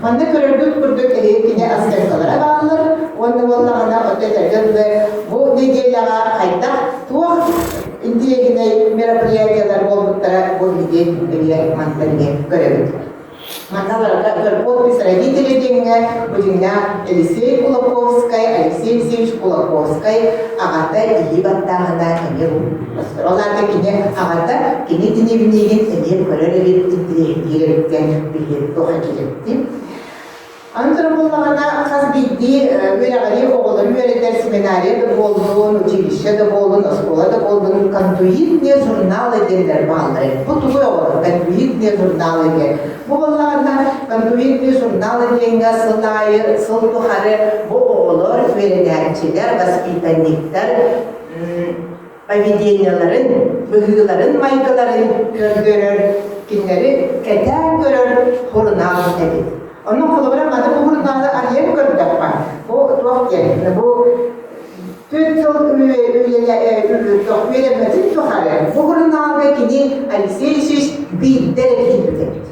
Манна көрөргүт курдук эһиги кини астыҥкалара бааллар уонна буоллаҕына отто этэргэ дылы бу нэдиэлэҕэ хайдах туох интириэһинэй мероприятиелар буолбуттара бу биһиги эмиэ мантан эмиэ көрөбүт. Манна подпись родителей диэҥҥэ бу дьиҥнээх Елисей Кулаковскай, Алексей Алексеевич Кулаковскай аҕата илии баттааһына эмиэ бу Ол аата кини аҕата кини дневнигин эмиэ көрөр эбит, интириэһиргиир эбит диэн биһиги туох киирбит. Аны туран буоллаҕына, хас биирдии үөрэҕирии оҕолору үөрэтэр семинария да буоллун, училище да буоллун, оскуола да буоллун, контуитные журналы диэннэр бааллар эбит. Бу тугуй оҕолор контуитные журналы диэн? Бу буоллаҕына, контуитные журналы диэҥҥэ сыл аайы, сыл тухары бу оҕолор, үөрэнээччилэр, воспитанниктар поведениеларын, быһыыларын-майгыларын көрдөрөр, кинилэри кэтээн көрөр сурунаал эбит. Онон холобура маны бу сурунаалы арыйан көрдөххө, бу туох диэн, бу түөрт сыл үөрэммэтин тухары бу сурунаалга кини Алексей Алексеевич биирдэ эрэ киирбит эбит.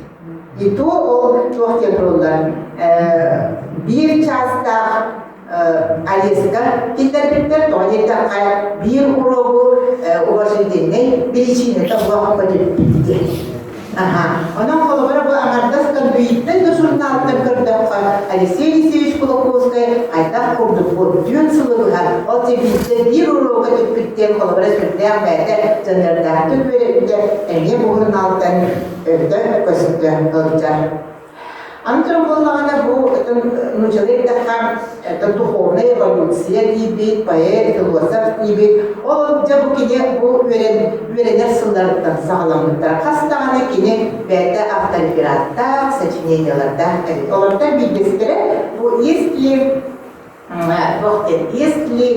И то ол туох диэн туруллар, биир чаастаах Алиска киллэрбиттэр, тоҕо диэтэххэ биир уруогу уважительнай биричиинэтэ олох көтүппүт диэн. Аха. Онон холобура бу аҥардас контуиттан да журналтан көрдөххө Алексей Алексеевич Кулаковскай хайдах курдук бу түөн сылы быһа ол биирдэ биир уруогу көтүппүт диэн холобура сүрдээх бэйэтэ дьаныардаахтык үөрэппитэ эмиэ бу журналтан өтө көстө сылдьар. Аны туран буоллаҕына бу нуучалыы эттэххэ это духовная эволюция диибит, поэт, философ диибит. Ол дьэ бу кини бу үөрэн, үөрэнэр сылларыттан саҕаламмыттара. Хас даҕаны кини бэйэтэ авторефераттаах, сочинениелардаах эбит. Олортон биирдэстэрэ бу есть ли есть ли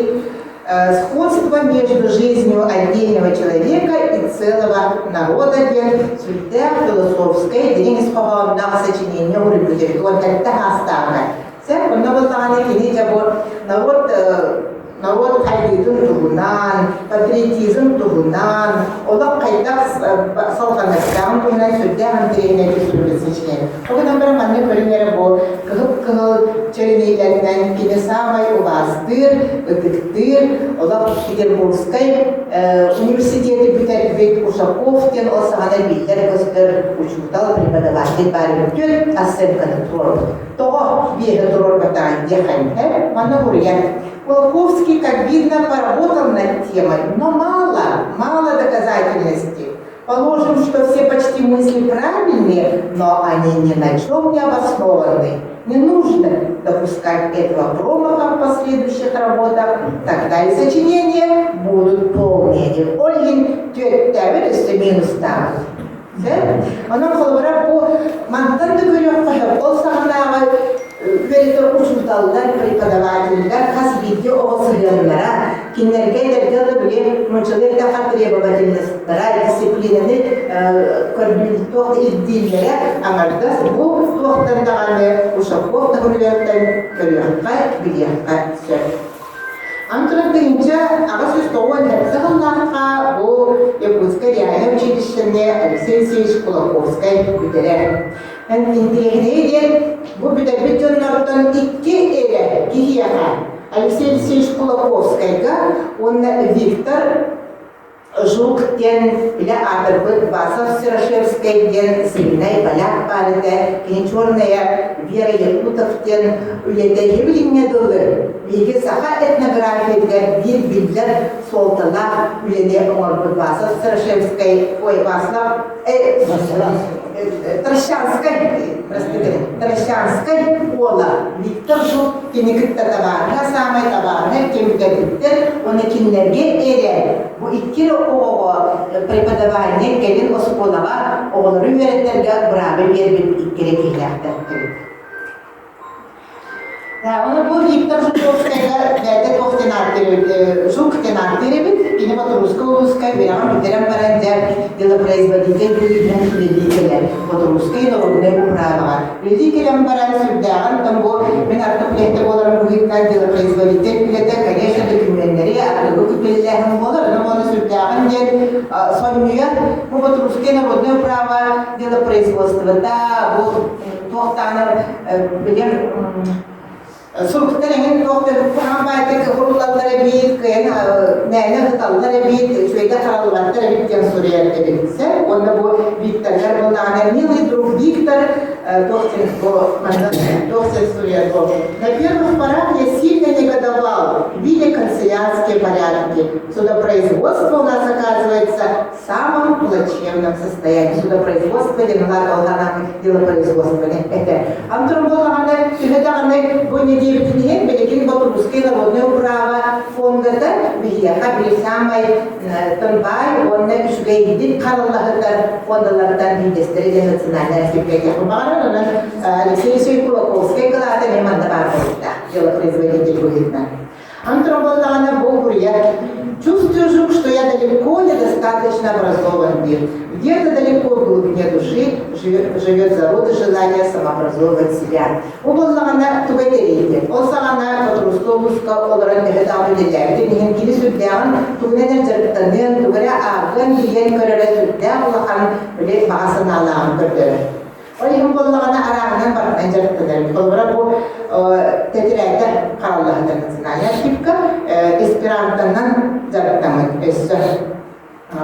сходство между жизнью отдельного человека и целого народа диэн сүрдээх философскай дириҥ ис хоһоонноох сочинение уруйбут эбит уон сэттэ саастааҕына. Сэ, онно буоллаҕына кини дьэ бу народ норуот хайдыытын туһунан, патриотизм туһунан, олох хайдах салҕаныахтааҕын туһунан сүрдээх интэриэһинэй суруйбут сочинение. Ол гынан баран маннык көрүҥ эрэ бу кыһыл-кыһыл чэриниилэринэн кини саамай убаастыыр, ытыктыыр, олох Петербургскай университеты бүтэрбит Ушаков диэн ол саҕана биллэр-көстөр учуутал, преподаватель баар үтүө оценканы туруорбут. Тоҕо биэһэ туруорбатаҕай диэххэ манна буруйар. Кулаковский, как видно, поработал над темой, но мало, мало доказательности. Положим, что все почти мысли правильные, но они ни на чем не обоснованы. Не нужно допускать этого промаха в последующих работах, тогда и сочинения будут полнее. Ольгин түөттээбит өссө минустаабыт. Онон холобура бу мантан да көрүөххэ ол саҕанааҕы үөрэтэр учууталлар, преподавателлэр хас биирдии оҕо сыһыаннара, кинилэргэ эдэргэ да били мунчалыы эрдэххэ требовательностара, дисциплинаны көрдүүр ирдииллэрэ аҥардас бу туохтан даҕаны Ушаков таһымыгартан көрүөххэ, билиэххэ сөп. Антон 1897 сыллаахха бу Якутскай реальнай училищены Алексей Алексеевич Кулаковскай бүтэрэр. Интириэһинэйэ диэн бу бүтэрбит дьоннортон икки эрэ киһиэхэ Алексей Алексеевич Кулаковскайга уонна Виктор Жук диэн бile аатырбыт Васов Серошевскай диэн сильнай поляк баар этэ, кини черная Вера Якутов диэн үлэтэ билиҥҥэ дылы биһиги саха этнографиятыгар биир биллэр суолталаах үлэни оҥорбут Васов Серошевскай, ой, Васлав, э, Трощанскай, простите, Трощанскай уола Виктор Жук кини кытта табаарыһа саамай табаарыһа кэмитэтиттэн уонна кинилэргэ эрэ бу икки эрэ оҕоҕо преподавание кэлин оскуолаҕа оҕолору үөрэтэргэ быраабы биэрбит икки эрэ киһилээхтэр эбит. Оны бу Виктор Жуковскайга бэйэтэ туох диэн ааттыыр Жук диэн ааттыыр эбит. Кини Боторууска улууска үөрэҕин бүтэрэн баран дьэ делопроизводитель быһыытынан үлэлии кэлэр. Боторуускай норуодунай управаҕа. Үлэлии кэлэн баран сүрдээҕин там бу мин артык үлэһитэ буоларым быһыытынан делопроизводитель үлэтэ, конечно, дөкүмүөннэри арыгы күтүөллээһин буолар. Ону уонна сүрдээҕин диэн сонньуйан бу Боторуускай народнай управа делопроизводствота бу туохтаанар билим суруктар эҥин туох да куһаҕан баайдар кыһырыллаллар эбит, кыайан мээнэ ыһыталлар эбит, үчүгэйдик хараллыбаттар эбит диэн суруйар эбит Уонна бу Викторгар буоллаҕына милый друг Виктор туох диэн бу манна туох диэн суруйар бу на первых порах я сильно негодовал, видя канцелярские порядки. Судопроизводство у нас оказывается в самом плачевном состоянии. Судопроизводство диэн алҕанан делопроизводство этэ. Антон буоллаҕына төһө даҕаны бу нэдиэлэтин иһин билигин Ботурусскай народнай управа фондата биһиэхэ били саамай тымбаай уонна үчүгэйдик хараллаһытар фондалартан биирдэстэрэ диэн национальнай архивка баҕарар. Онон Алексей Алексеевич Кулаковскай кылаата эмиэ манна баар буолуохтаах делопроизводитель быһыытынан. Антон бу буруйа. Чувствую, что я далеко недостаточно образован мир. Где-то далеко в глубине души живет, живет зародыш желание самообразовывать себя. Бу буоллаҕына туга этэрийди? Ол саҕана Боторуска улууска олорон төһө даҕаны үлэлээбитин иһин кини сүрдээҕин тугунан эрэ дьарыктаныан, тугу эрэ ааҕыан, билиэн көрөрө сүрдээх улахан били баҕа санаалааҕын көрдөрөр. Ол иһин буоллаҕына арааһынан барытынан дьарыктанар. Холобура бу тэтирээтэ хараллаһытар национальнай архивка эсперантонан дьарыктаммыт өссө.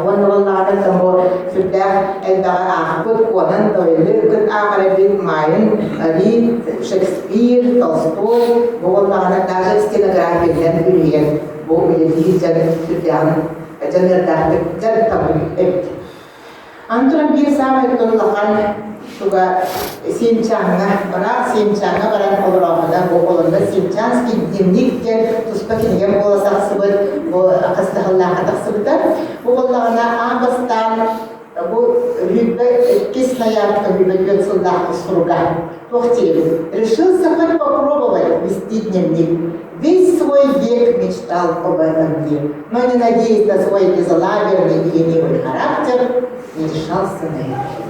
Уонна буоллаҕына там бу сүрдээх элбэҕи аахпыт Конан Дойлы кыт ааҕар эбит Майын Рид, Шекспир, Толстой бу буоллаҕына даже стенографиянан үлүйэн бу үлэлиир дьон сүрдээҕин дьаныардаахтык дьарыктаммыт эбит. Антон биир саамай улахан туга Синчаҥҥа, ыраах Синчаҥҥа баран олороохуна бу олонно Синчанский дневник диэн туспа кинигэ буола тахсыбыт, бу хастаһыллаахха тахсыбыта. Бу буоллаҕына аан бастаан бу Лүбэ иккис ноябрь Лүбэ сыллаах суруга туох диэбит решился хоть попробовать вести дневник. Весь свой век мечтал об этом дне, но не надеясь на свой безалаберный и ленивый характер, не решался на это.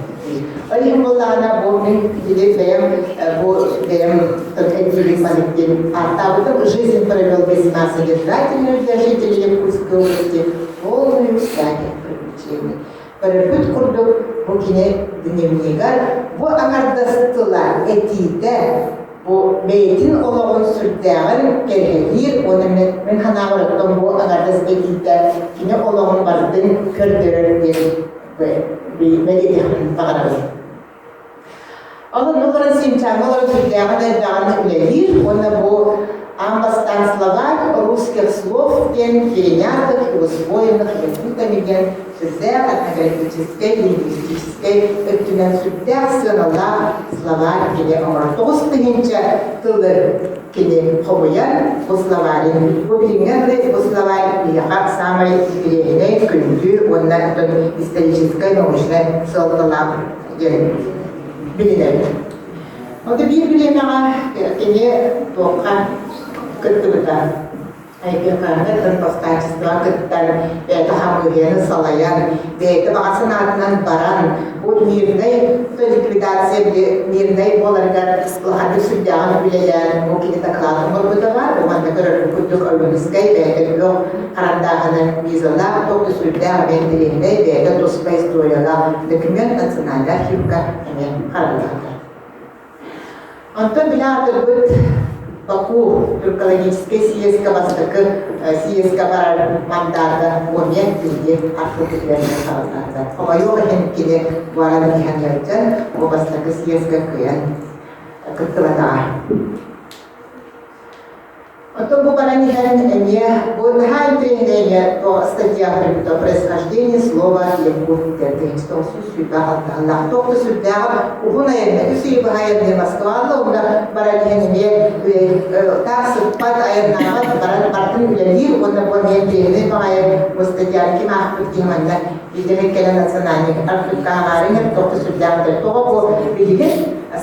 Ол иһин буоллаҕына бу мин били бэйэм бу бэйэм этиибин маннык диэн ааттаабытым «Жизнь провел весьма содержательную для жителей Якутской области, полную всяких приключений». Көрөргүт курдук бу кини дневнигар бу аҥардас тыла этиитэ бу бэйэтин олоҕун сүрдээҕин кэрэһэлиир уонна мин, мин санаабар оттон бу аҥардас этиитэ кини олоҕун барытын көрдөрөр диэн бэлиэтиэхпин баҕарабын. Ол онно олорон Синчаҥҥа олорон сүрдээҕин элбэҕин үлэлиир уонна бу аан бастаан словарь русских слов диэн перенятых и усвоенных якутами диэн сүрдээх этнографическай, лингвистическэй өттүнэн сүрдээх сыаналаах словарь кини оҥорор. 9000 тылы кини хомуйан бу словарин бу билиҥҥэ дылы бу словарь биһиэхэ саамай интэриэһинэй, күндү уонна историческай, научнай суолталаах диэн билинэбит. Ото биир бириэмэҕэ кини туохха кыттыбыта АйГК-ны повстанчествоҕа кыттан, бэйэтэ хамыыһыйаны салайан, бэйэтэ баҕа санаатынан баран, бу мирнэй ликвидация мирнэй буоларыгар улаханнык сүрдээҕин үлэлээн, бу кини дакылаатын оҥорбута баар, бу манна көрөргүт курдук Ойуунускай бэйэтэ күөх харандааһынан визалаах, туох да сүрдээх эмиэ интэриэһинэй, бэйэтэ туспа историялаах документ национальнай архивка эмиэ хараллаата. Онтон били аатырбыт Баку тюркологическай съезкэ бастакы съезкэ барар мандата момент биһиги архыыппытыгар хараллаата. Хомойуох иһин кини баран иһэн ыалдьан, бу бастакы съезкэ кыайан кыттыбатаҕа. Оттон бу баран иһэн эмиэ бу наһаа интэриэһинэй эмиэ статья суруйбута «Происхождение слова якут» диэн 1926 туох да сүрдээҕэ уһун айанна үс ый быһа айанныы Москваҕа онно баран иһэн эмиэ таах сыппат айаннаабат баран бартын үлэлиир уонна бу эмиэ интэриэһинэй баҕайы бу статьяны ким аахпыт киһи манна биирдэ кэлэн национальный архивка ааҕаарыҥ туох да сүрдээх тоҕо бу билигин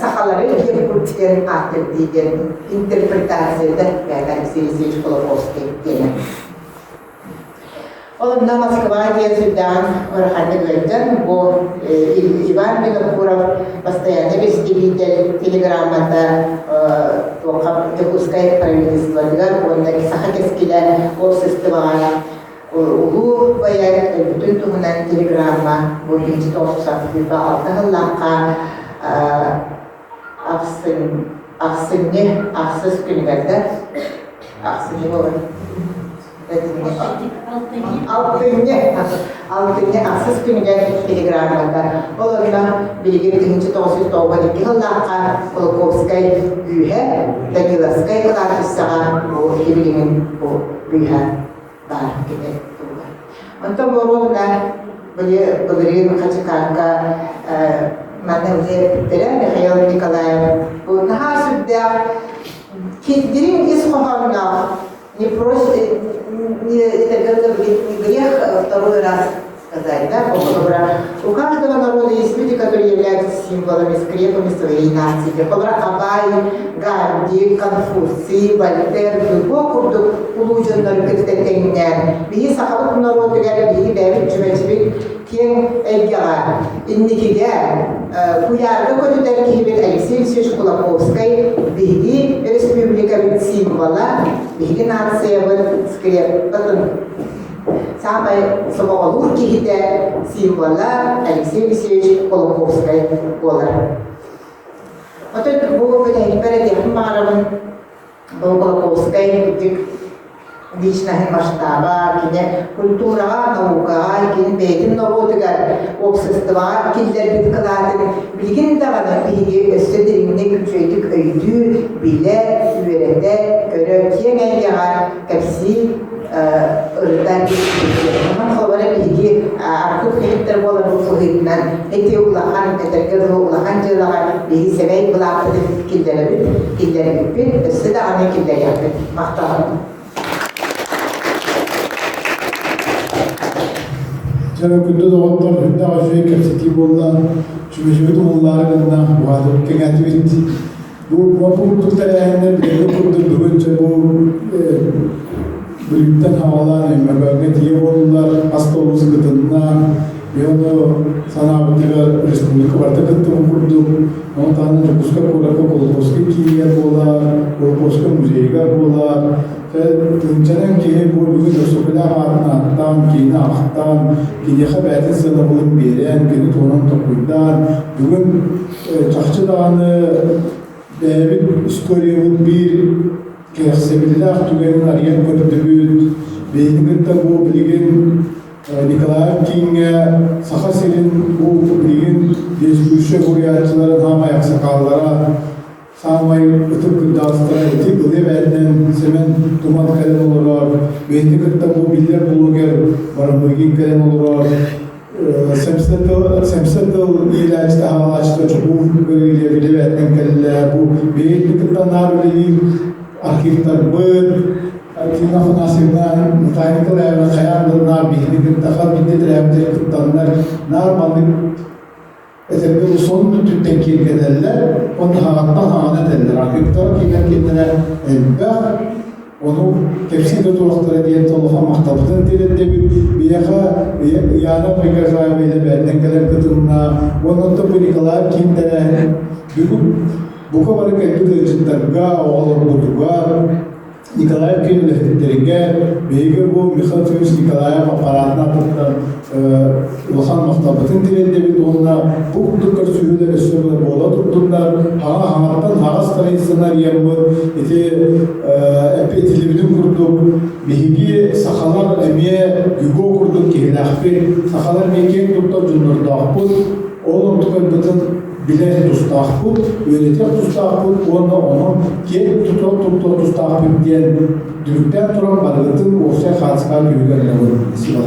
сахалары якут диэн ааттыр диэн интерпретацията бэйэтэ Алексей Алексеевич Кулаковский диэнэ. Ол онно Москва диэн сүрдээҕин ыараханнык ыалдьан, бу Иван Винокуров постоянный представитель телеграммата Дьокуускай правительствотыгар уонна Саха кэскилэ обществоҕа улуу поэт өлбүтүн туһунан телеграмма бу 1996 сыллаахха ахсынньы ахсыс күнүгэр да ахсынньы буолар алтынньы алтынньы ахсыс күнүгэр телеграммата ол онно билигин 1992 сыллаахха Кулаковскай бүүһэ Даниловскай кылаабыссаҕа бу билигин бу бүүһэ баар кини туһугар. Онтон боруобуна били былырыын Хачыкаакка манна үлэлээбиттэрэ Михаил Николаев бу наһаа сүрдээх дириҥ ис хоһоонноох не просит не это не грех второй раз сказать, да, у каждого народа есть люди, которые являются символами, скрепами своей нации. Холобура Абай, Ганди, Конфуций, Вольтер, Гюго курдук улуу дьоннору кытта тэҥнээн, биһи сахабыт норуотугар биһи бэйэбит чүмэчибит киэҥ эйгэҕэ, инникигэ куйаарга көтүтэр киһибит Алексей Алексеевич Кулаковскай биһиги республикабыт символа, биһиги нациябыт скрепатын Саамай сомоҕолуур киһитэ символа Алексей Алексеевич Кулаковскай буолар. Оттон бу бүтэһикпэр этиэхпин баҕарабын, бу Кулаковскай үрдүк личноһын масштаба, кини культураҕа, наукаҕа, кини бэйэтин норуотугар, уопсастыбаҕа киллэрбит кылаатын билигин даҕаны биһиги өссө дириҥник, үчүгэйдик өйдүү, билэ, үөрэтэ, көрө, киэҥ эйгэҕэ кэпсии ырытан Онон холобура биһиги архыып үлэһиттэр буоларбыт быһыытынан. быһыытынан ити улахан, этэргэ дылы улахан дьыалаҕа биһиги сэмэй былааппытын киллэрэбит, киллэрбиппит, өссө даҕаны киллэриэхпит. Махталым. Дьэ, күндү доҕоттор, үрдээх үчүгэй кэпсэтии буолла. Чүмэчибит умуллаары гынна, уһаатыбыт кэҥээтибит. Бу бу курдук тэрээһиннэр билиҥҥи курдук бүгүн дьэ бу Бүлүүттэн хаалаан Өймөкөөҥҥө тиийэ буоллулар, ас да олус кытынна. Мен ону санаабытыгар республика барыта кыттыбыт курдук. Ону таһынан Дьокуускай куоракка Кулаковскай киинигэр буолар, Кулаковскай музейыгар буолар. Тыһыынчанан киһи бу бүгүн Өксөкүлээх аатын ааттаан, киини ахтан, киниэхэ бэйэтин сыанабылын биэрэн, кини туһунан толкуйдаан, бүгүн чахчы даҕаны бэйэбит историябыт биир кэрэхсэбиллээх түгэнин арыйан көрдүбүт. Биһиги кытта бу билигин Николаев кииҥҥэ Саха сирин бу билигин действующай буруйааччыларын саамай аксакааллара, саамай ытык кырдьаҕастара ити ылыа бээтинэн Сэмэн Тумат кэлэн олорор, биһиги кытта бу биллэр блогер Барамыгин кэлэн олорор, Сэмсэ тыл, сэмсэ тыл иилээччитэ аҕалааччыта чокуур бөрүлэ бээтинэн кэллэ. Бу биһиги кытта наар үлэлиир архивтарбыт, Тина Афанасьевна, Наталья Николаевна хайаан да наар биһиги кытта хас биирдии тэрээбиттэр кыттаннар наар маннык этэргэ сонун өттүттэн киэргэтэллэр, уонна хаҕаттан хаҕана этэллэр. Архивтара киирэн киэннэрэ элбэх, ону кэпсии да туруохтара диэн улахан махталбытын тириэрдэбит. Биһиэхэ Яна Байгожаева илэ бэйэтинэн кэлэн кытынна. Уонна оттон бу Николаев киин тэрээһин бүгүн бука бары кэлбит ыалдьыттарга, оҕолорбутугар, Николаев киин үлэһиттэригэр биһиги бу Михаил Федорович Николаев аппараатын аатыттан улахан махталбытын тириэрдэбит уонна бу курдук көрсүһүүлэр өссө буола турдуннар, хаҥа хаҥаттан хаҕас страницаны арыйаммыт ити эппиэтилибитин курдук биһиги сахалар эмиэ Гюго курдук киһилээхпит, сахалар эмиэ киэҥ туттар дьоннордоохпут, ол онтукайбытын билэр тустаахпыт, үөрэтиэх тустаахпыт уонна ону киэҥ туттуох тустаахпыт диэн түмүктээн туран барыгытын уопсай хаачыстыбаҕа түһүгэр ылабын. Спасибо.